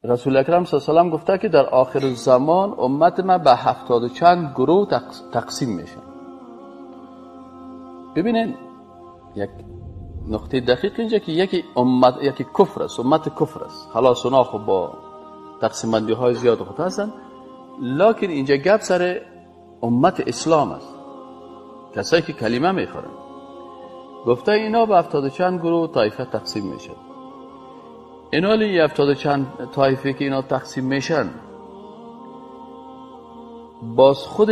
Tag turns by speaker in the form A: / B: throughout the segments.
A: رسول اکرم صلی الله علیه و سلم گفته که در آخر زمان امت ما به 70 چند گروه تقسیم میشن. ببینین یک نقطه دقیق اینجا که یکی امت، یکی کفر است، امت کفر است. خلاص اونا خب با تقسیم بندی های زیاد خود هستن، لکن اینجا گپ سر امت اسلام است، کسایی که کلمه میخورن. گفته اینا به 70 چند گروه طایفه تقسیم میشن. اینا لی 70 چند طایفه که اینا تقسیم میشن، باز خود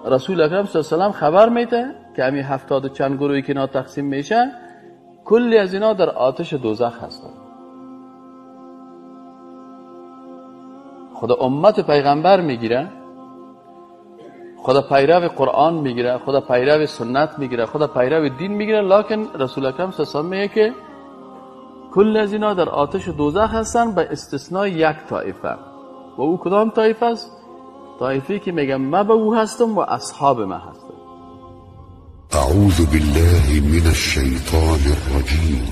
A: رسول اکرم صلی الله علیه و سلم خبر میده که همین 70 چند گروهی که اینا تقسیم میشن، کلی از اینا در آتش دوزخ هستن. خدا امت پیغمبر میگیره، خدا پیرو قرآن میگیره، خدا پیرو سنت میگیره، خدا پیرو دین میگیره، لکن رسول اکرم صلی الله علیه و سلم میگه که کل از اینا در آتش دوزخ هستن به استثنای یک طایفه. و او کدام طایفه است؟ طایفه که میگه من به او هستم و اصحاب من هستم.
B: اعوذ بالله من الشیطان الرجیم،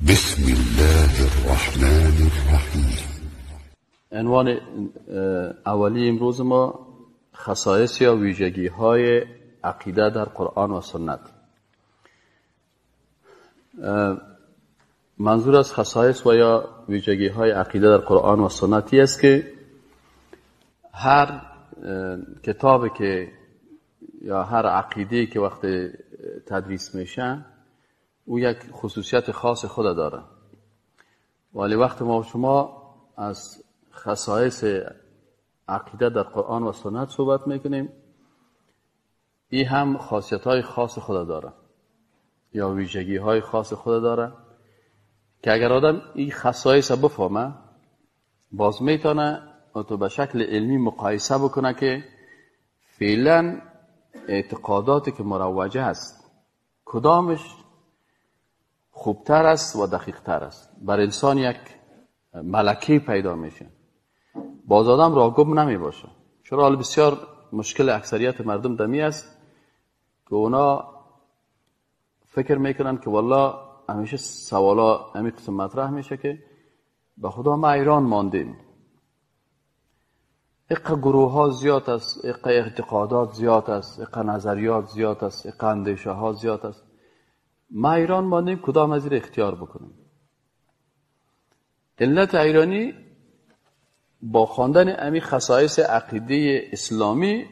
B: بسم الله الرحمن الرحیم.
A: عنوان اولی امروز ما خصایص یا ویژگی های عقیده در قرآن و سنت. منظور از خصایص و یا ویژگی های عقیده در قرآن و سنتی است که هر کتاب که یا هر عقیده که وقت تدریس میشه او یک خصوصیت خاص خود داره، ولی وقت ما و شما از خصایص عقیده در قرآن و سنت صحبت میکنیم، این هم خاصیت های خاص خود داره یا ویژگی های خاص خود داره که اگر آدم این خصایص بفهمه باز میتونه تو به شکل علمی مقایسه بکنه که فعلا اعتقاداتی که مروجه است کدامش خوبتر است و دقیقتر است. بر انسان یک ملکه پیدا میشه، باز آدم راگم نمی باشه. چرا حال بسیار مشکل اکثریت مردم دمی است که اونا فکر میکنن که والله همیشه سوالا همین قسم مطرح میشه که به خدا ما ایران ماندیم، اقا گروه ها زیاد است، اقا اعتقادات زیاد است، اقا نظریات زیاد است، اقا اندیشه ها زیاد است، ما ایران ماندیم کدام از این اختیار بکنیم. علت ایرانی با خواندن امی خصایص عقیده اسلامی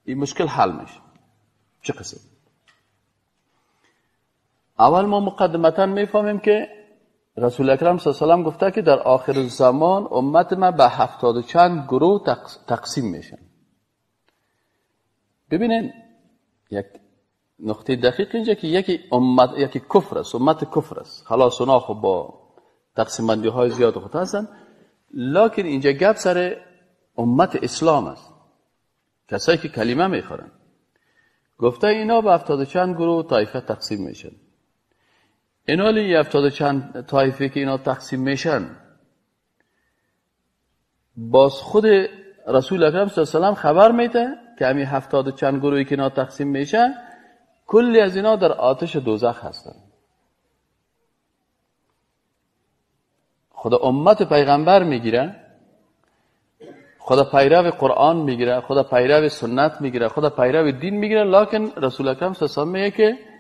A: این مشکل حل میشه. چه قسم؟ اول ما مقدمتا میفهمیم که رسول اکرم صلی الله علیه و سلم گفته که در آخر زمان امت ما به 70 چند گروه تقسیم میشن. ببینین یک نقطه دقیق اینجا که یکی امت، یکی کفر است، امت کفر است. خلاص اونا خب با تقسیم بندی های زیاد خود هستن، لکن اینجا گپ سر امت اسلام است، کسایی که کلمه میخورن. گفته اینا به 70 چند گروه طایفه تقسیم میشن. اینا لی 70 چند طایفه که اینا تقسیم میشن، باز خود رسول اکرم صلی الله علیه و سلم خبر میده که همین 70 چند گروهی که اینا تقسیم میشن، کلی از اینا در آتش دوزخ هستن. خدا امت پیغمبر میگیره، خدا پیرو قرآن میگیره، خدا پیرو سنت میگیره، خدا پیرو دین میگیره، لکن رسول اکرم صلی الله علیه و سلم میگه که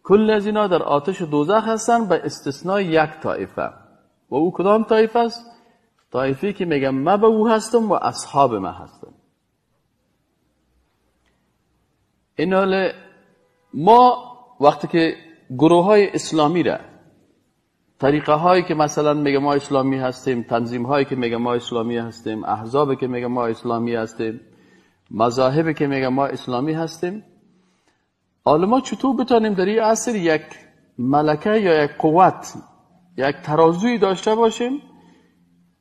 A: کل از اینا در آتش دوزخ هستن به استثنای یک طایفه. و او کدام طایفه است؟ طایفه که میگه من به او هستم و اصحاب من هستم. این حال ما وقتی که گروه های اسلامی را، طریقه هایی که مثلا میگه ما اسلامی هستیم، تنظیم هایی که میگه ما اسلامی هستیم، احزاب که میگه ما اسلامی هستیم، مذاهب که میگه ما اسلامی هستیم، حالا ما چطور بتانیم در این عصر یک ملکه یا یک قوت، یک ترازوی داشته باشیم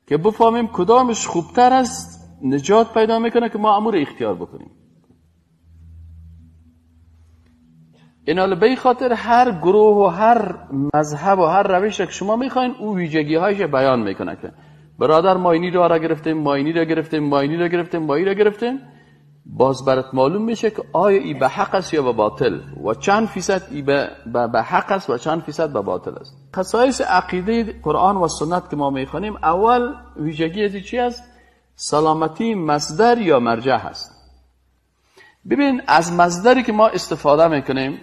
A: که بفهمیم کدامش خوبتر است، نجات پیدا میکنه که ما امور اختیار بکنیم. این حالا به خاطر هر گروه و هر مذهب و هر روش که شما میخواین او ویژگی هایش بیان میکنه که برادر ما اینی را گرفتیم، ما اینی را گرفتیم، ما اینی را گرفتیم، ما اینی را گرفتیم. باز برات معلوم میشه که آیا ای به حق است یا به باطل، و چند فیصد ای به حق است و چند فیصد به باطل است. خصایص عقیده قرآن و سنت که ما میخوانیم، اول ویژگی از چی است؟ سلامتی مصدر یا مرجع هست. ببین از مصدری که ما استفاده میکنیم،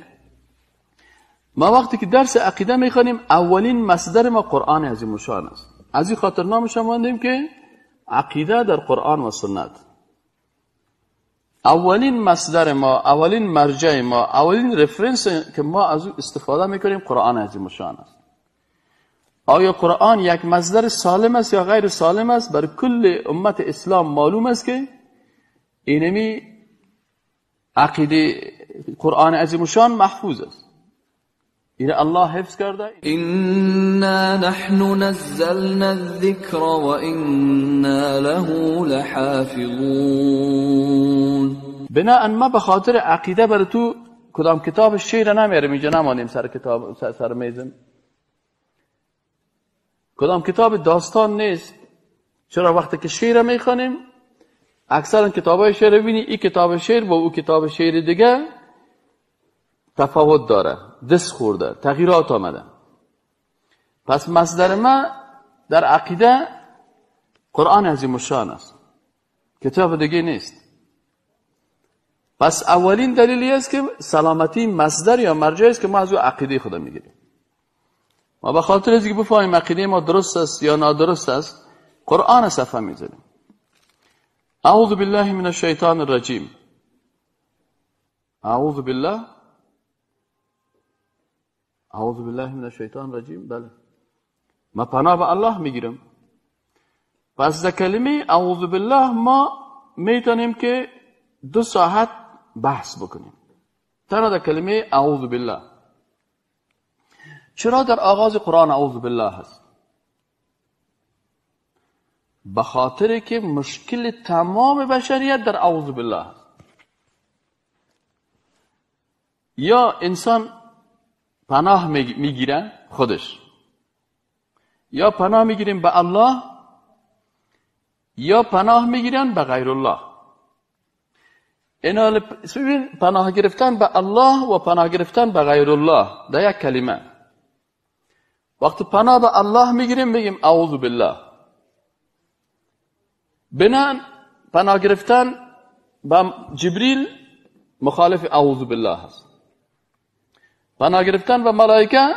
A: ما وقتی که درس عقیده میخوانیم اولین مصدر ما قرآن عظیم الشان است. از این خاطر نامش ماندیم که عقیده در قرآن و سنت. اولین مصدر ما، اولین مرجع ما، اولین reference که ما از او استفاده میکنیم قرآن عظیم الشان است. آیا قرآن یک مصدر سالم است یا غیر سالم است؟ بر کل امت اسلام معلوم است که اینمی عقیده قرآن عظیم الشان محفوظ است. این الله حفظ کرده.
C: انا نحن نزلنا الذکر و انا له لحافظون.
A: بناءً ما به خاطر عقیده بر تو کدام کتاب شعر نمیاریم، اینجا نمانیم سر کتاب سر میزم. کدام کتاب داستان نیست. چرا وقتی که شعر میخوانیم اکثرا کتابای شعر ببینی این کتاب شعر با او کتاب شعر دیگه تفاوت داره، دست خورده، تغییرات آمده. پس مصدر ما در عقیده قرآن عظیم الشان است، کتاب دیگه نیست. پس اولین دلیلی است که سلامتی مصدر یا مرجع است که ما از او عقیده خود میگیریم. ما به خاطر از اینکه بفهمیم عقیده ما درست است یا نادرست است، قرآن صفحه میذاریم. اعوذ بالله من الشیطان الرجیم. اعوذ بالله، اعوذ بالله من الشیطان الرجیم. بله، ما پناه به الله میگیرم. پس در کلمه اعوذ بالله ما میتونیم که 2 ساعت بحث بکنیم تنها در کلمه اعوذ بالله. چرا در آغاز قرآن اعوذ بالله هست؟ به خاطر که مشکل تمام بشریت در اعوذ بالله هست. یا انسان پناه میگیره خودش، یا پناه میگیریم به الله، یا پناه میگیرن به غیر الله. اینا ببین، پناه گرفتن به الله و پناه گرفتن به غیر الله در یک کلمه. وقتی پناه به الله میگیریم میگیم اعوذ بالله. بنان پناه گرفتن به جبریل مخالف اعوذ بالله هست. پناه گرفتن به ملائکه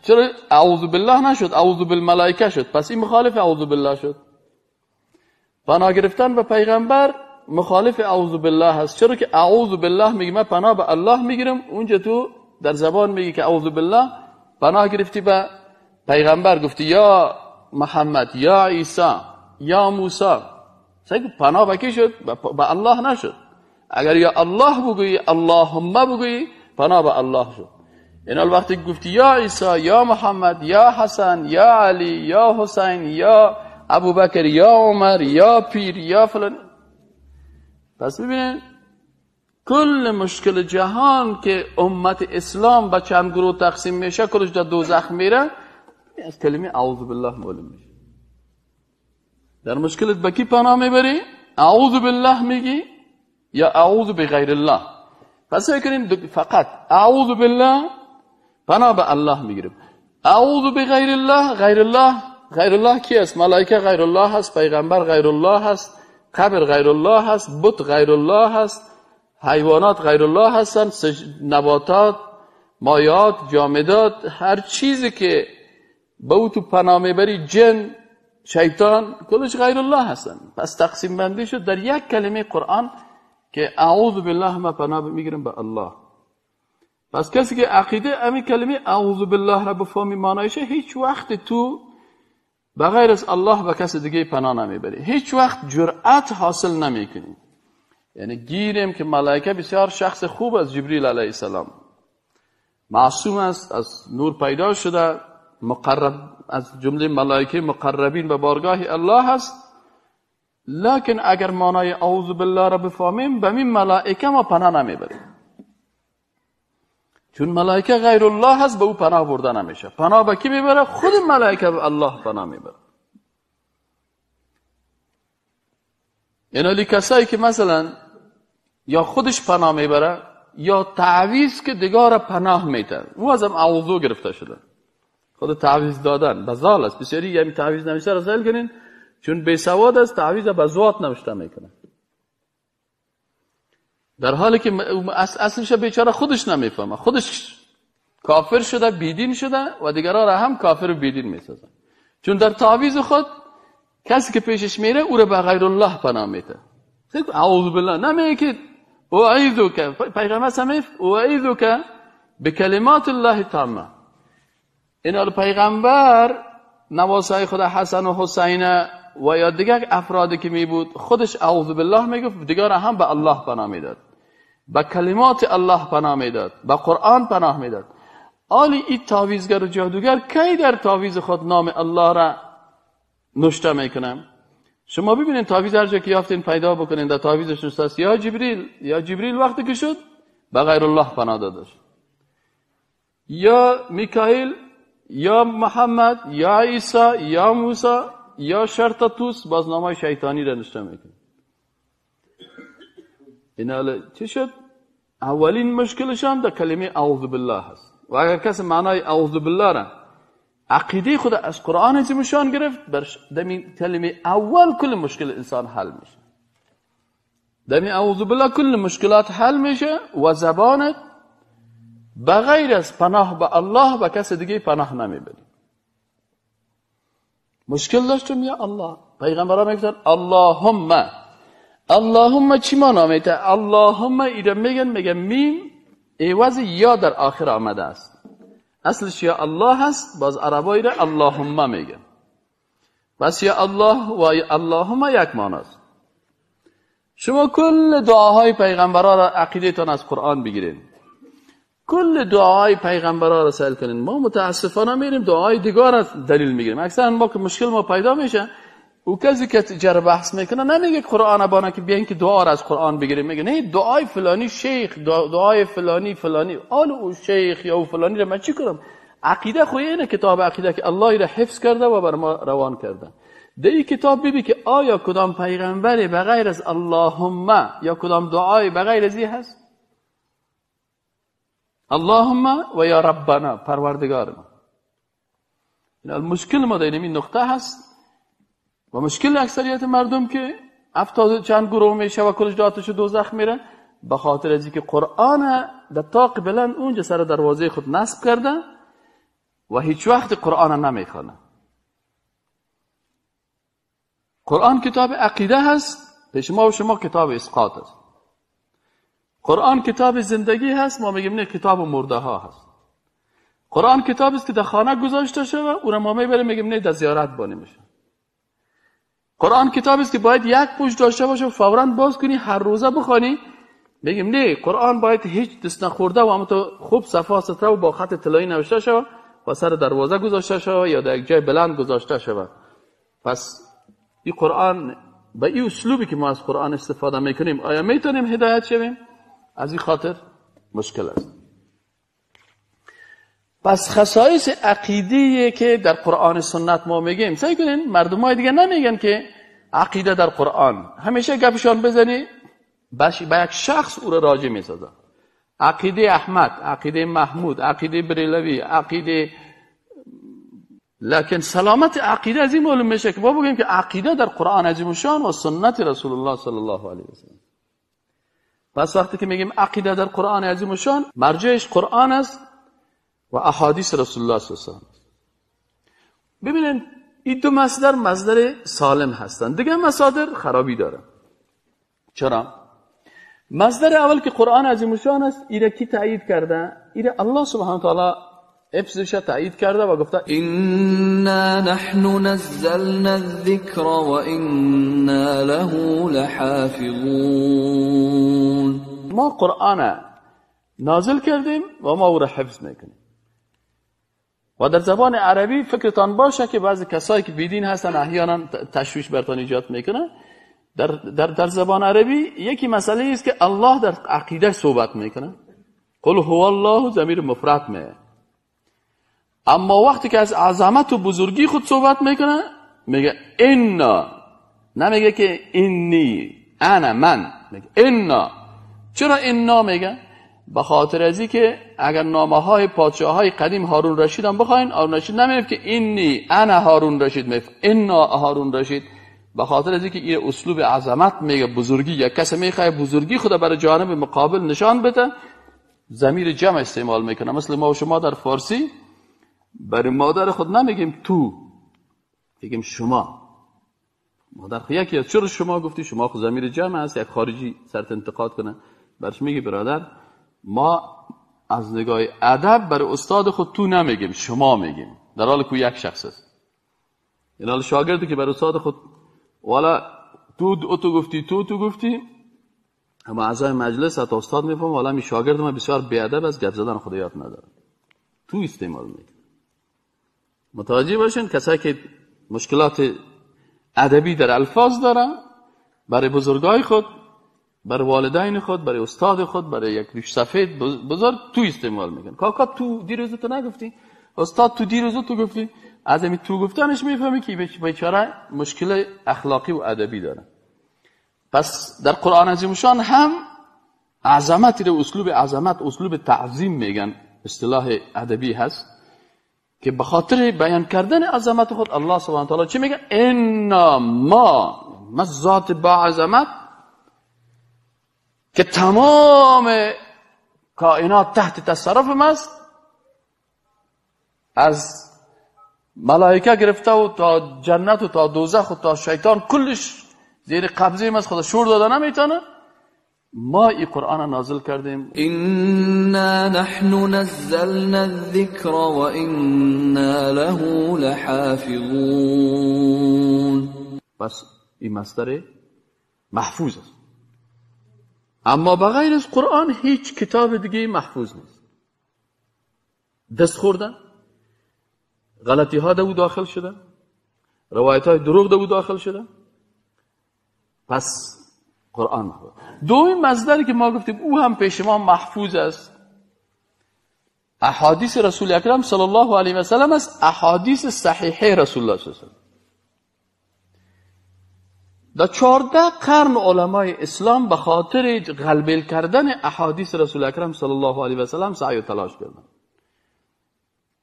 A: چرا اعوذ بالله نشد، اعوذ بالملائکه شد، پس این مخالف اعوذ بالله شد. پناه گرفتن به پیغمبر مخالف اعوذ بالله هست، چرا که اعوذ بالله میگه من پناه به الله میگیرم، اونجا تو در زبان میگی که اعوذ بالله، پناه گرفتی به پیغمبر، گفتی یا محمد یا عیسی یا موسی. پناه به کی شد؟ به الله نشد. اگر یا الله بگویی، اللهم بگویی، پناه به الله شد. این وقتی گفتی یا عیسی یا محمد یا حسن یا علی یا حسین یا ابوبکر یا عمر یا پیر یا فلان، پس ببینید کل مشکل جهان که امت اسلام به چند گروه تقسیم میشه، کلش در دوزخ میره، از کلمه اعوذ بالله معلوم میشه. در مشکلت به کی پناه میبری؟ اعوذ بالله میگی یا اعوذ بغیر الله؟ پس کنیم فقط اعوذ بالله پناه به الله میگیریم. اعوذ بغیر الله، غیر الله، غیر الله کی است؟ ملائکه غیر الله هست، پیغمبر غیر الله هست، قبر غیر الله هست، بت غیر الله هست، حیوانات غیر الله هستند، نباتات، مایعات، جامدات، هر چیزی که به او تو پناه میبری، جن، شیطان، کلش غیر الله هستند. پس تقسیم بندی شد در یک کلمه قرآن که اعوذ بالله ما پناه میگیرم به الله. پس کسی که عقیده امی کلمه اعوذ بالله را بفهمی معنایشه، هیچ وقت تو بغیر از الله به کس دیگه پناه نمیبری، هیچ وقت جرأت حاصل نمیکنی. یعنی گیریم که ملائکه بسیار شخص خوب از جبریل علیه السلام، معصوم است، از نور پیدا شده، مقرب از جمله ملائکه مقربین به بارگاه الله است، لکن اگر معنای اعوذ بالله را بفهمیم، به این ملائکه ما پناه نمیبریم، چون ملائکه غیر الله هست، به او پناه برده نمیشه. پناه به کی میبره؟ خود ملائکه به الله پناه میبره. یعنی کسایی که مثلا یا خودش پناه میبره یا تعویذ که دیگه را پناه میده. او از هم اعوذ گرفته شده. خود تعویذ دادن بزال است. بسیاری یعنی تعویذ نوشته را سیل کنین، چون بی سواد است تعویذ به ذات نوشته میکنه، در حالی که اصلش بیچاره خودش نمیفهمه، خودش کافر شده، بیدین شده و دیگران را هم کافر و بیدین میسازه. چون در تعویذ خود کسی که پیشش میره او را به غیر الله پناه میده. اعوذ بالله نمیگه که اعیذک، پیغمبر سمیف اعیذک بکلمات الله تامه. این پیغمبر نواسای خدا حسن و حسین و یا دیگر افرادی که می بود خودش اعوذ بالله میگفت، دیگر هم به الله پناه میداد، به کلمات الله پناه میداد، به قرآن پناه میداد. آلی این تعویذگر و جادوگر کی در تعویذ خود نام الله را نوشته میکنم؟ شما ببینید تعویذ هر جا که یافتین پیدا بکنین در تعویذش نوشته است یا جبریل، یا جبریل وقتی که شد به غیر الله پناه داده شد، یا میکائیل، یا محمد، یا عیسی، یا موسی، یا شرطتوس، باز نامای شیطانی را نوشته میکنه. این حالا چی شد؟ اولین مشکلشان در کلمه اعوذ بالله هست. و اگر کسی معنای اعوذ بالله را عقیده خود از قرآن عظیمشان گرفت، در کلمه اول کل مشکل انسان حل میشه. در اعوذ بالله کل مشکلات حل میشه و زبانت بغیر از پناه به الله و کس دیگه پناه نمیبری. مشکل داشتم یا الله، پیغمبران میگفتن اللهم. اللهم چی معنا میده؟ اللهم ایره میگن میم عوض یا در آخر آمده است. اصلش یا الله هست، باز عربا ایره اللهم میگن. بس یا الله و اللهم یک معناست. شما کل دعاهای پیغمبران را عقیده تان از قرآن بگیرین، کل دعای پیغمبران را سأل کنین. ما متاسفانه میریم دعای دیگر را دلیل میگیریم. اکثرا ما که مشکل ما پیدا میشه، او کسی که جر بحث میکنه نمیگه قرآن بانه که بیاین که دعا را از قرآن بگیریم، میگه نه دعای فلانی شیخ، دعای فلانی فلانی، آل او شیخ یا او فلانی را من چی کنم؟ عقیده خو اینه، کتاب عقیده که الله را حفظ کرده و بر ما روان کرده. در این کتاب ببین که آیا کدام پیغمبری به غیر از اللهم یا کدام دعای به غیر از این هست؟ اللهم و یا ربنا، پروردگار ما. المشکل ما در این نقطه هست و مشکل اکثریت مردم که 70 چند گروه میشه و کلش داتش دوزخ میره، به خاطر از اینکه قرآن در طاق بلند اونجا سر دروازه خود نصب کرده و هیچ وقت قرآن نمیخوانه. قرآن کتاب عقیده هست، پیش ما و شما کتاب اسقاط است. قرآن کتاب زندگی هست، ما میگیم نه کتاب مرده ها هست. قرآن کتاب است که در خانه گذاشته شده، او را ما میبریم میگیم نه در زیارت بانی میشه. قرآن کتاب است که باید یک پشت داشته باشه و فوراً باز کنی هر روزه بخوانی، میگیم نه قرآن باید هیچ دست نخورده و همونطور خوب صفا ستره و با خط طلایی نوشته شود و سر دروازه گذاشته شود یا در یک جای بلند گذاشته شود. پس این قرآن به این اسلوبی که ما از قرآن استفاده میکنیم آیا میتونیم هدایت شویم؟ از این خاطر مشکل است. پس خصایص عقیده که در قرآن سنت ما میگیم، سعی کنین مردم های دیگه نمیگن که عقیده در قرآن، همیشه گپشان بزنی به یک شخص او را راجع میسازن. عقیده احمد، عقیده محمود، عقیده بریلوی، عقیده. لکن سلامت عقیده از این معلوم میشه که ما بگیم که عقیده در قرآن عظیم شان و سنت رسول الله صلی الله علیه و سلم. پس وقتی که میگیم عقیده در قرآن عظیم شان، مرجعش قرآن است و احادیث رسول الله صلی الله علیه و سلم. ببینید این دو مصدر مصدر سالم هستند، دیگه مصادر خرابی داره. چرا؟ مصدر اول که قرآن عظیم شان است، ایره کی تایید کرده؟ ایره الله سبحانه و تعالی حفظش تایید کرده و گفته
C: انا نحن نزلنا الذکر و انا له لحافظون.
A: ما قرآن نازل کردیم و ما او را حفظ میکنیم. و در زبان عربی فکرتان باشه که بعضی کسایی که بیدین هستن احیانا تشویش برتان ایجاد میکنه. در زبان عربی یکی مسئله است که الله در عقیده صحبت میکنه، قل هو الله ضمیر مفرد میه، اما وقتی که از عظمت و بزرگی خود صحبت میکنه میگه انا، نمیگه که انی انا من، میگه انا چرا انا میگه؟ به خاطر از که اگر نامه های پادشاه های قدیم هارون رشید هم بخواین، هارون رشید نمیگه که اینی انا هارون رشید، میگه انا هارون رشید. به خاطر از که این اسلوب عظمت میگه، بزرگی، یک کس میخواد بزرگی خود برای جانب مقابل نشان بده، ضمیر جمع استعمال میکنه. مثل ما و شما در فارسی برای مادر خود نمیگیم تو، میگیم شما. مادر خود یکی است، چرا شما گفتی؟ شما خود ضمیر جمع است. یک خارجی سرت انتقاد کنه، برش میگه برادر ما از نگاه ادب برای استاد خود تو نمیگیم، شما میگیم، در حال که یک شخص است. این حال شاگردی که برای استاد خود والا تو تو گفتی، تو تو گفتی، اما اعضای مجلس حتی استاد میفهم والا می شاگرد ما بسیار بی‌ادب است، گپ زدن خود یاد نداره، تو استعمال میکنه. متوجه باشین کسایی که مشکلات ادبی در الفاظ دارن، برای بزرگای خود، برای والدین خود، برای استاد خود، برای یک ریش سفید بزرگ تو استعمال میکنه. کاکا تو دیروز تو نگفتی، استاد تو دیروز تو گفتی. از این تو گفتنش میفهمی که بیچاره مشکل اخلاقی و ادبی داره. پس در قرآن عظیم شان هم عظمت رو اسلوب عظمت، اسلوب تعظیم میگن، اصطلاح ادبی هست که به خاطر بیان کردن عظمت خود الله سبحانه و تعالی چی میگه؟ انا ما ذات با عظمت که تمام کائنات تحت تصرف ماست، از ملائکه گرفته و تا جنت و تا دوزخ و تا شیطان، کلش زیر قبضه ماست، خدا شور داده نمیتونه. ما این قرآن نازل کردیم.
C: انا نحن نزلنا الذکر و انا له لحافظون.
A: پس این مصدر محفوظ است. اما بغیر از قرآن هیچ کتاب دیگه محفوظ نیست. دست خوردن، غلطی ها در او داخل شده، روایت های دروغ در او داخل شده. پس قرآن محفوظ. دومین مصدری که ما گفتیم او هم پیش ما محفوظ است، احادیث رسول اکرم صلی الله علیه و سلم است، احادیث صحیحه رسول الله صلی الله علیه و سلم. در 14 قرن علمای اسلام به خاطر غلبه کردن احادیث رسول اکرم صلی الله علیه و سلم سعی و تلاش کردند.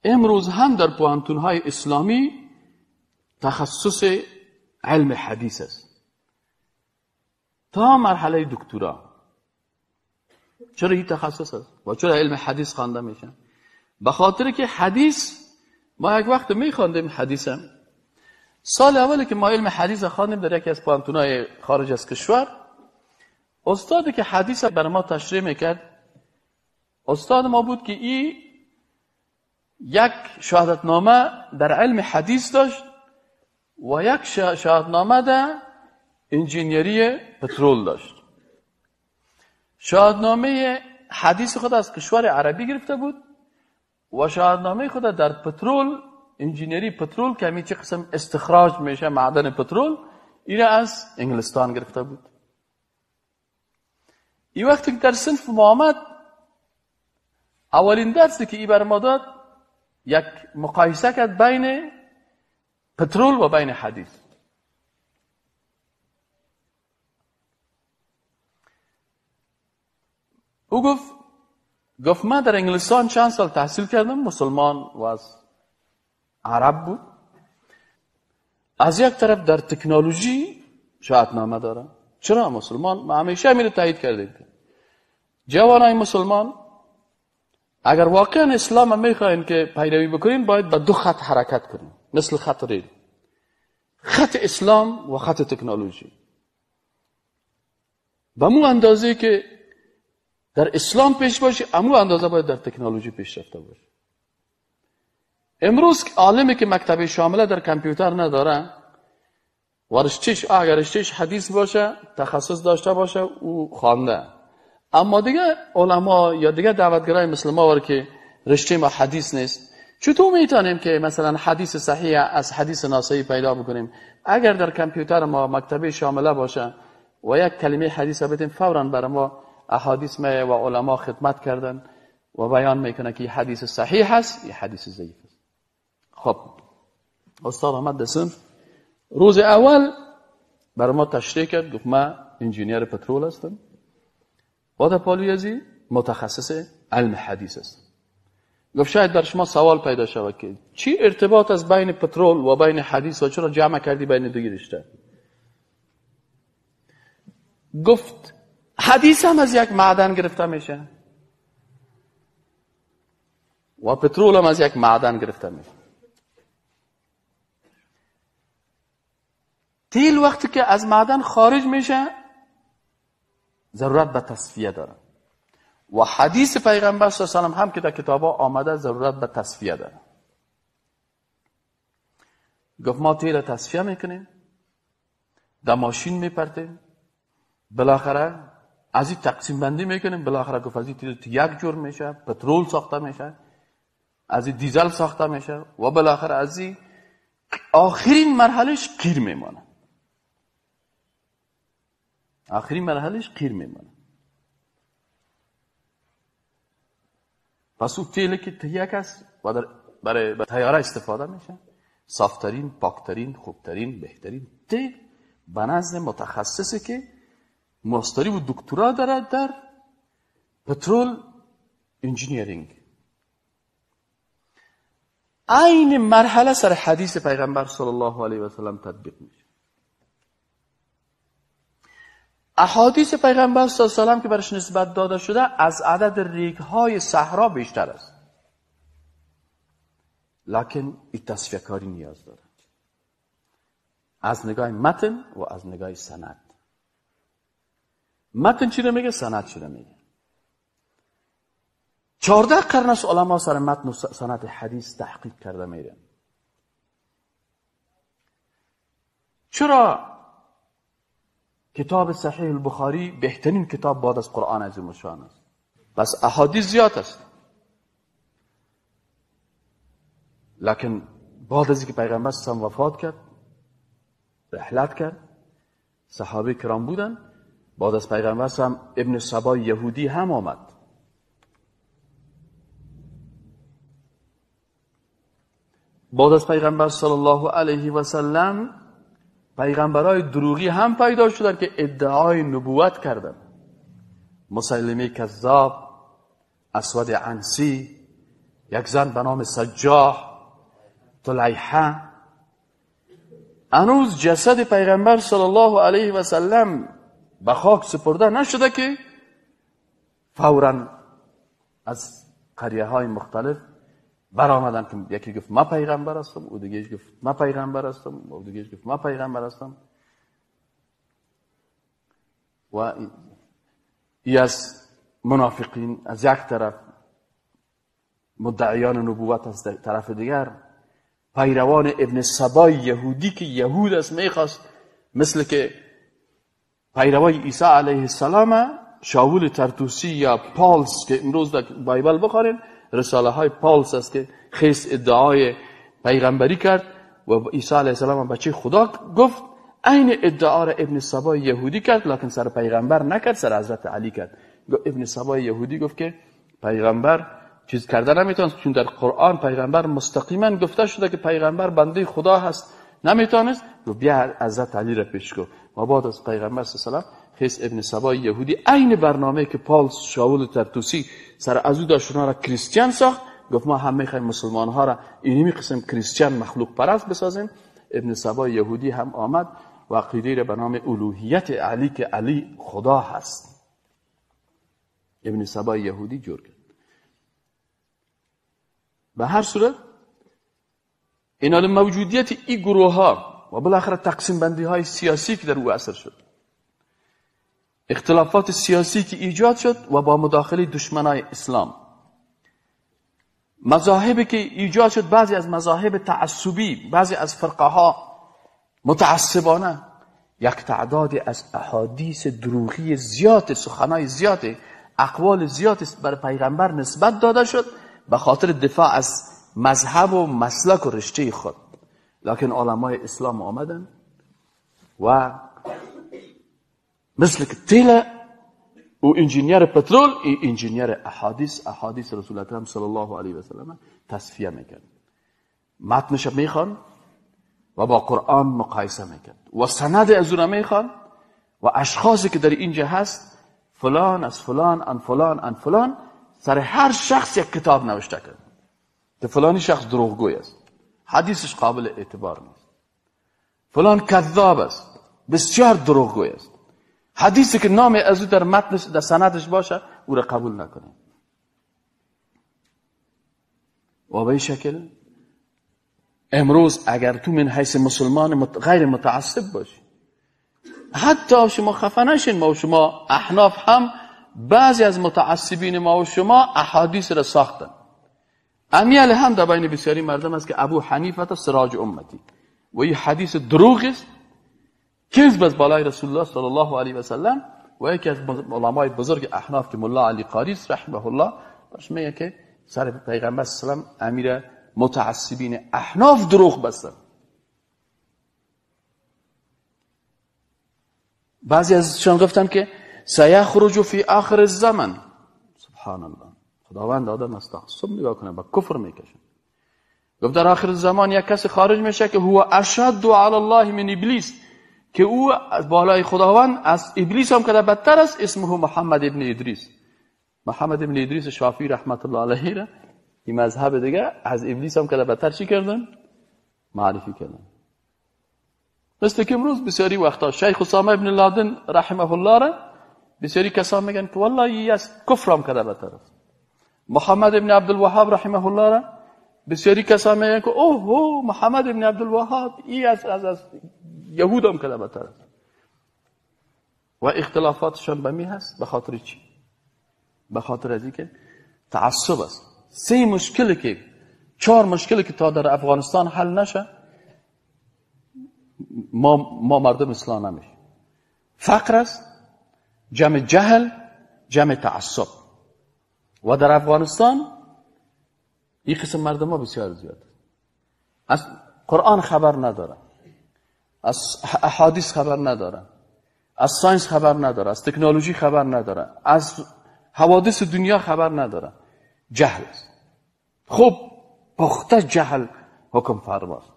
A: امروز هم در پوهنتون‌های اسلامی تخصص علم حدیث است تا مرحله دکترا. چرا این تخصص است و چرا علم حدیث خوانده میشه؟ به خاطر که حدیث ما یک وقت میخواندیم حدیثم. سال اولی که ما علم حدیث خواندیم در یکی از پوهنتون‌های خارج از کشور، استادی که حدیث برای ما تشریح میکرد، استاد ما بود که ای یک شهادتنامه در علم حدیث داشت و یک شهادتنامه در انجینیری پترول داشت. شهادتنامه حدیث خود از کشور عربی گرفته بود و شهادتنامه خود در پترول، انجینیری پترول که همین چه قسم استخراج میشه معدن پترول، این از انگلستان گرفته بود. این وقتی که در صنف ما آمد، اولین درسی که ای بر ما داد یک مقایسه کرد بین پترول و بین حدیث. او گفت من در انگلستان چند سال تحصیل کردم، مسلمان و از عرب بود. از یک طرف در تکنولوژی شهادتنامه دارم. چرا مسلمان؟ ما همیشه میره تایید کردیم جوانای مسلمان اگر واقعا اسلام میخواین که پیروی بکنین، باید به دو خط حرکت کنین، مثل خط ریل، خط اسلام و خط تکنولوژی. به مو اندازه که در اسلام پیش باشی، امو اندازه باید در تکنولوژی پیش رفته باشی. امروز عالمی که مکتب شامله در کامپیوتر نداره و رشتهش اگر رشتهش حدیث باشه، تخصص داشته باشه، او خوانده. اما دیگه علما یا دیگه دعوتگرای مثل ما ور که رشته ما حدیث نیست، چطور میتونیم که مثلا حدیث صحیح از حدیث ناصحی پیدا بکنیم؟ اگر در کامپیوتر ما مکتبه شامله باشه و یک کلمه حدیث بدیم، فوراً برای ما احادیث می و علما خدمت کردن و بیان میکنه که حدیث صحیح هست یا حدیث ضعیف است. خب استاد آمد صنف، روز اول برای ما تشریح کرد، گفت من انجینیر پترول هستم، بعد پالوی ازی متخصص علم حدیث است. گفت شاید در شما سوال پیدا شود که چی ارتباط از بین پترول و بین حدیث و چرا جمع کردی بین دو رشته؟ گفت حدیث هم از یک معدن گرفته میشه و پترول هم از یک معدن گرفته میشه. تیل وقتی که از معدن خارج میشه ضرورت به تصفیه داره و حدیث پیغمبر صلی الله علیه و سلم هم که در کتابا آمده ضرورت به تصفیه داره. گفت ما تیل تصفیه میکنیم، در ماشین میپرتیم، بالاخره از این تقسیم بندی میکنیم، بالاخره گفت از این تیل یک جور میشه، پترول ساخته میشه، از این دیزل ساخته میشه و بالاخره از این آخرین مرحلهش قیر میمانه. آخرین مرحلهش قیر میمانه. پس او تیل که تیک است و برای تیاره استفاده میشه، صافترین، پاکترین، خوبترین، بهترین تیل به نزد متخصصی که ماستری و دکترا داره در petrol engineering. عین مرحله سر حدیث پیغمبر صلی الله علیه و سلم تطبیق میشه. احادیث پیغمبر صلی الله علیه و سلم که برش نسبت داده شده از عدد ریگ‌های صحرا بیشتر است، لکن این تصفیه کاری نیاز داره از نگاه متن و از نگاه سند. متن چی رو میگه؟ سند چی رو میگه؟ 14 قرن است علما سر متن و سند حدیث تحقیق کرده میرن. چرا کتاب صحیح البخاری بهترین کتاب بعد از قرآن عظیم الشان است؟ بس احادیث زیاد است، لکن بعد از اینکه پیغمبر صلی الله علیه و وفات کرد، رحلت کرد، صحابه کرام بودن، بعد از پیغمبر صلی الله علیه و ابن سبا یهودی هم آمد. بعد از پیغمبر صلی الله علیه و سلم پیغمبرای دروغی هم پیدا شدند که ادعای نبوت کردند. مسلمه کذاب، اسود عنسی، یک زن به نام سجاح، طلیحه. هنوز جسد پیغمبر صلی الله علیه و سلم به خاک سپرده نشده که فوراً از قریه های مختلف برآمدن که یکی گفت ما پیغمبر هستم، او دیگه گفت ما پیغمبر هستم، او دیگه گفت ما پیغمبر هستم. و ای از منافقین از یک طرف، مدعیان نبوت از طرف دیگر، پیروان ابن سبای یهودی که یهود است میخواست مثل که پیروای عیسی علیه السلام، شاول ترتوسی یا پالس که امروز در بایبل بخوریم رساله های پالس است که خیس ادعای پیغمبری کرد و عیسی علیه السلام بچه خدا گفت. عین ادعا را ابن سبای یهودی کرد، لکن سر پیغمبر نکرد، سر حضرت علی کرد. ابن سبای یهودی گفت که پیغمبر چیز کرده نمیتونست، چون در قرآن پیغمبر مستقیما گفته شده که پیغمبر بنده خدا هست، نمیتونست. گفت بیا حضرت علی را پیش کن. و بعد از پیغمبر صلی الله علیه و سلم خیس ابن سبای یهودی عین برنامه که پالس شاول ترتوسی سر از او داشت را کریستیان ساخت، گفت ما هم میخوایم مسلمان ها را اینمی قسم کریستیان مخلوق پرست بسازیم. ابن سبای یهودی هم آمد و عقیده را به نام الوهیت علی که علی خدا هست، ابن سبای یهودی جور کرد. به هر صورت اینال موجودیت این گروه ها و بالاخره تقسیم بندی های سیاسی که در او اثر شد، اختلافات سیاسی که ایجاد شد و با مداخله دشمنای اسلام، مذاهبی که ایجاد شد، بعضی از مذاهب تعصبی، بعضی از فرقه ها متعصبانه، یک تعداد از احادیث دروغی زیاد، سخنای زیاد، اقوال زیاد بر پیغمبر نسبت داده شد به خاطر دفاع از مذهب و مسلک و رشته خود. لکن علمای اسلام آمدن و مثل که تیل او انجینیر پترول، ای انجینیر احادیث، احادیث رسول اکرم صلی الله علیه و سلم تصفیه میکرد، متنش میخوان و با قرآن مقایسه میکرد و سند از اون میخوان و اشخاصی که در اینجا هست فلان از فلان ان فلان ان فلان، سر هر شخص یک کتاب نوشته کرد که فلانی شخص دروغگوی است، حدیثش قابل اعتبار نیست، فلان کذاب است، بسیار دروغگوی است، حدیثی که نام از او در متنش در سندش باشه او را قبول نکنه. و به این شکل امروز اگر تو من حیث مسلمان غیر متعصب باشی، حتی شما خفه نشین، ما و شما احناف هم بعضی از متعصبین ما و شما احادیث را ساختن. امیال هم در بین بسیاری مردم است که ابو حنیفه سراج امتی، و این حدیث دروغ است، کذب از بالای رسول الله صلی الله علیه و سلم. و یکی از علمای بزرگ احناف که ملا علی قاری است رحمه الله، باش میگه که سر پیغمبر صلی الله علیه و سلم امیر متعصبین احناف دروغ بستن. بعضی ازشان گفتن که سیخرج فی آخر الزمن. سبحان الله، خداوند آدم از تعصب نگاه کنه با کفر میکشه. گفت در آخر زمان یک کسی خارج میشه که هو اشد علی الله من ابلیس، که او از بالای خداوند از ابلیس هم که بدتر است، اسمه محمد ابن ادریس. محمد ابن ادریس شافعی رحمت الله علیه را این مذهب دیگه از ابلیس هم که بدتر چی کردن؟ معرفی کردن. مثل که امروز بسیاری وقتا شیخ اسامه ابن لادن رحمه الله را بسیاری کسان میگن که والله ای از کفر هم که بدتر است. محمد ابن عبدالوهاب رحمه الله را بسیاری کسان میگن که اوه اوه محمد ابن عبدالوهاب ای از یهود هم که بدتر است. و اختلافاتشان به می هست. به خاطر چی؟ به خاطر از اینکه تعصب است. سه مشکل که چهار مشکل که تا در افغانستان حل نشه ما مردم اصلاح نمیشه. فقر است، جمع جهل، جمع تعصب. و در افغانستان این قسم مردم ها بسیار زیاد از قرآن خبر ندارن، از احادیث خبر ندارن، از science خبر ندارن، از تکنولوژی خبر ندارن، از حوادث دنیا خبر ندارن. جهل است. خب پخته جهل حکم فرماست.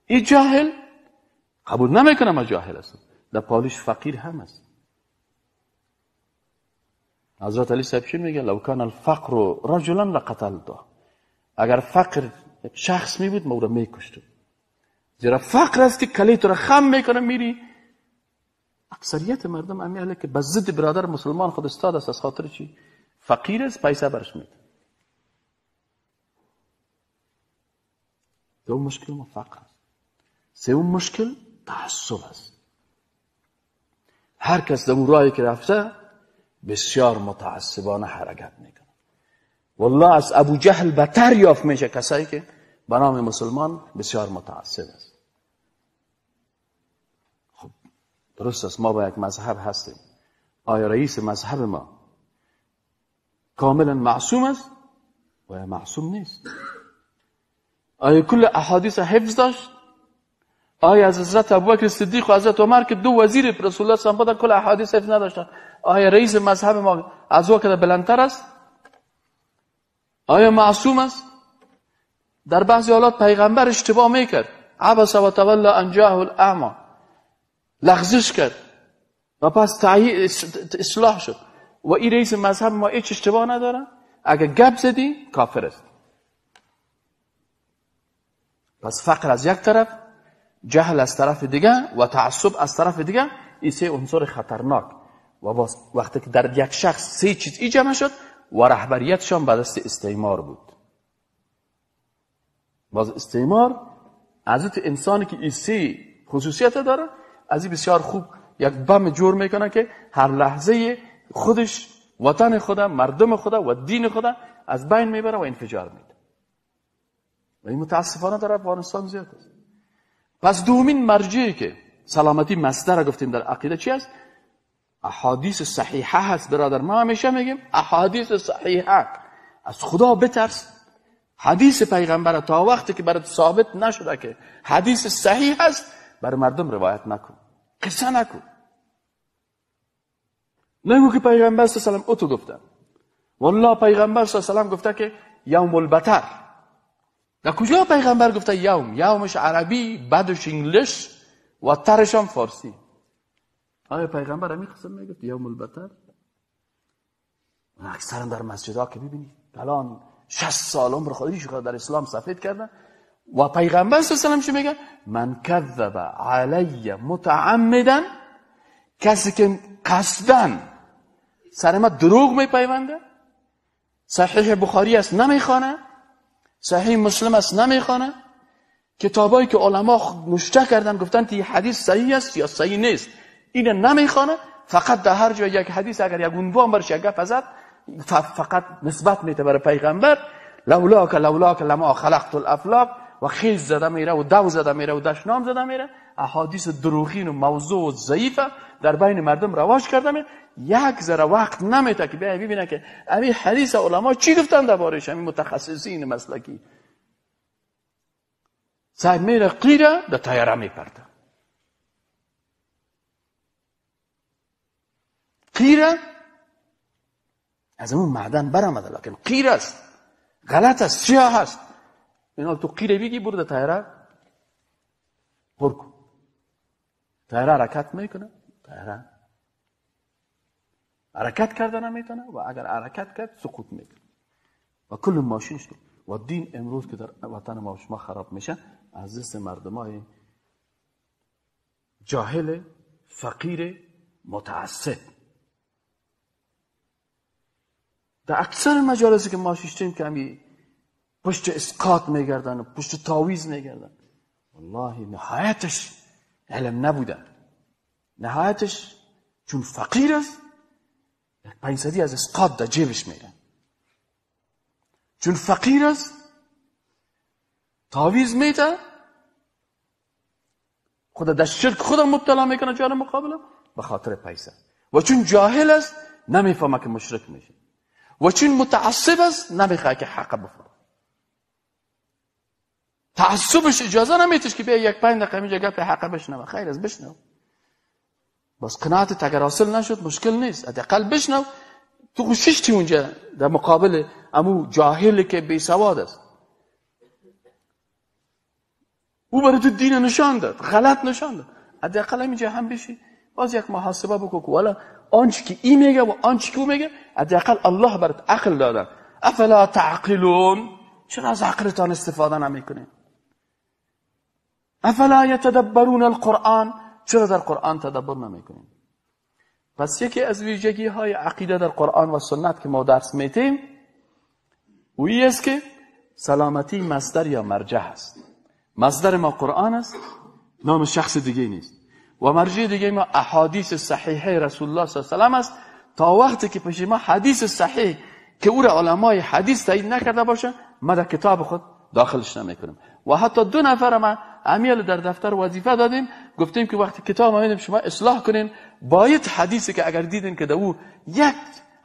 A: این جاهل قبول نمیکنه ما جاهل هستم. در پالش فقیر هم است. حضرت علی صاحب چی میگه؟ لو کان الفقر رجلا لقتلته. اگر فقر یک شخص می بود ما او را میکشتم. زیرا فقر است که کلیت را خم میکنه میری. اکثریت مردم امیاله که به ضد برادر مسلمان خود استاد است، از خاطر چی؟ فقیر است، پیسه برش میده. دوم مشکل ما فقر است. سوم مشکل تعصب است. هر کس در اون راهی که رفته بسیار متعصبانه حرکت میکنه. والله از ابو جهل بتر یافت میشه کسایی که به نام مسلمان بسیار متعصب است. خب درست است، ما با یک مذهب هستیم. آیا رئیس مذهب ما کاملا معصوم است؟ و یا معصوم نیست؟ آیا کل احادیث حفظ داشت؟ آیا از حضرت ابوبکر صدیق و حضرت عمر که دو وزیر رسول الله صلی الله علیه و آله کل احادیث حفظ نداشتن، آیا رئیس مذهب ما از او که بلندتر است؟ آیا معصوم است؟ در بعضی حالات پیغمبر اشتباه میکرد، عبس و تولی ان جاءه الاعمی، لغزش کرد و پس اصلاح شد. و این رئیس مذهب ما هیچ اشتباه نداره، اگر گپ زدی کافر است. پس فقر از یک طرف، جهل از طرف دیگه و تعصب از طرف دیگه، این سه عنصر خطرناک. و باز وقتی که در یک شخص سه چیز ای جمع شد و رهبریتشان به دست استعمار بود. باز استعمار از انسانی که این سه خصوصیت داره، از این بسیار خوب یک بم جور میکنه که هر لحظه خودش وطن خدا، مردم خدا و دین خدا از بین میبره و انفجار میده. و این متاسفانه در افغانستان زیاد است. پس دومین مرجعی که سلامتی مصدر گفتیم در عقیده چی است؟ احادیث صحیحه هست. برادر ما همیشه میگیم احادیث صحیحه. از خدا بترس. حدیث پیغمبر تا وقتی که برات ثابت نشده که حدیث صحیح است بر مردم روایت نکن، قصه نکن. نگو که پیغمبر صلی الله علیه و سلم او تو گفته. والله پیغمبر صلی الله علیه و سلم گفته که یوم البتر. در کجا پیغمبر گفته یوم؟ یومش عربی، بعدش انگلیش و ترش هم فارسی. آیا پیغمبر همین قسم میگفت یوم البتر؟ من اکثرا در مسجدها که ببینید الان 60 سال عمر خودش در اسلام سفید کردن و پیغمبر صلی الله علیه و سلم چی میگه؟ من کذب علی متعمدا، کسی که قصداً سر ما دروغ میپیونده، صحیح بخاری است نمیخوانه، صحیح مسلم است نمیخوانه، کتابایی که علما نوشته کردن گفتن که حدیث صحیح است یا صحیح نیست اینو نمیخوانه، فقط در هر جای یک حدیث اگر یک عنوان برش یک گپ زد فقط نسبت میده برای پیغمبر، لولاک لولاک لما خلقت الافلاک، و خیز زده میره و دو زده میره و دشنام زده میره، احادیث دروغین و موضوع و ضعیفه در بین مردم رواج کرده میره. یک ذره وقت نمیده که بیا ببینه که همین حدیث علما چی گفتن دربارش، همین متخصصین مسلکی. صاحب میره قیره در طیاره میپرده، قیره از اون معدن برآمده، لکن قیر است، غلط است، سیاه است. اینا تو قیره بگی برو در طیاره پر کن، طیاره حرکت میکنه، طیاره حرکت کرده نمیتونه و اگر حرکت کرد سقوط میکنه و کل ماشینش. و دین امروز که در وطن ما شما خراب میشه از دست مردمای جاهل، فقیر، متعصب. در اکثر مجالسی که ما شیشتیم که همی پشت اسقاط میگردن و پشت تاویز میگردن، والله نهایتش علم نبوده، نهایتش چون فقیر است یک 500 از اسقاط در جیبش میره، چون فقیر است تاویز میده، خدا در شرک خدا مبتلا میکنه جان مقابله به خاطر پیسه، و چون جاهل است نمیفهمه که مشرک میشه، و چون متعصب است نمیخواد که حق بفهمه، تعصبش اجازه نمیتش که بیا یک 5 دقیقه اینجا گپ حق بشنوه. خیر از بشنو، باز قناعت اگر حاصل نشد مشکل نیست، حداقل بشنو. تو خوششتی اونجا در مقابل امو جاهل که بی سواد است، او برای تو دین نشان داد، غلط نشان داد، حداقل اینجا هم بشی باز یک محاسبه بکن که والا آنچه که این میگه و آنچه که او میگه حداقل الله برات عقل داده. افلا تعقلون، چرا از عقلتان استفاده نمیکنین؟ افلا یتدبرون القرآن، چرا در قرآن تدبر نمیکنین؟ پس یکی از ویژگی های عقیده در قرآن و سنت که ما درس میتیم اویی است که سلامتی مصدر یا مرجع است. مصدر ما قرآن است، نام شخص دیگه نیست، و مرجع دیگه ما احادیث صحیحه رسول الله صلی الله علیه و سلم است. تا وقتی که پیش ما حدیث صحیح که او را علمای حدیث تایید نکرده باشه، ما در کتاب خود داخلش نمیکنیم. و حتی 2 نفر ما عمیل در دفتر وظیفه دادیم، گفتیم که وقتی کتاب ما میدیم شما اصلاح کنین، باید حدیثی که اگر دیدین که در او یک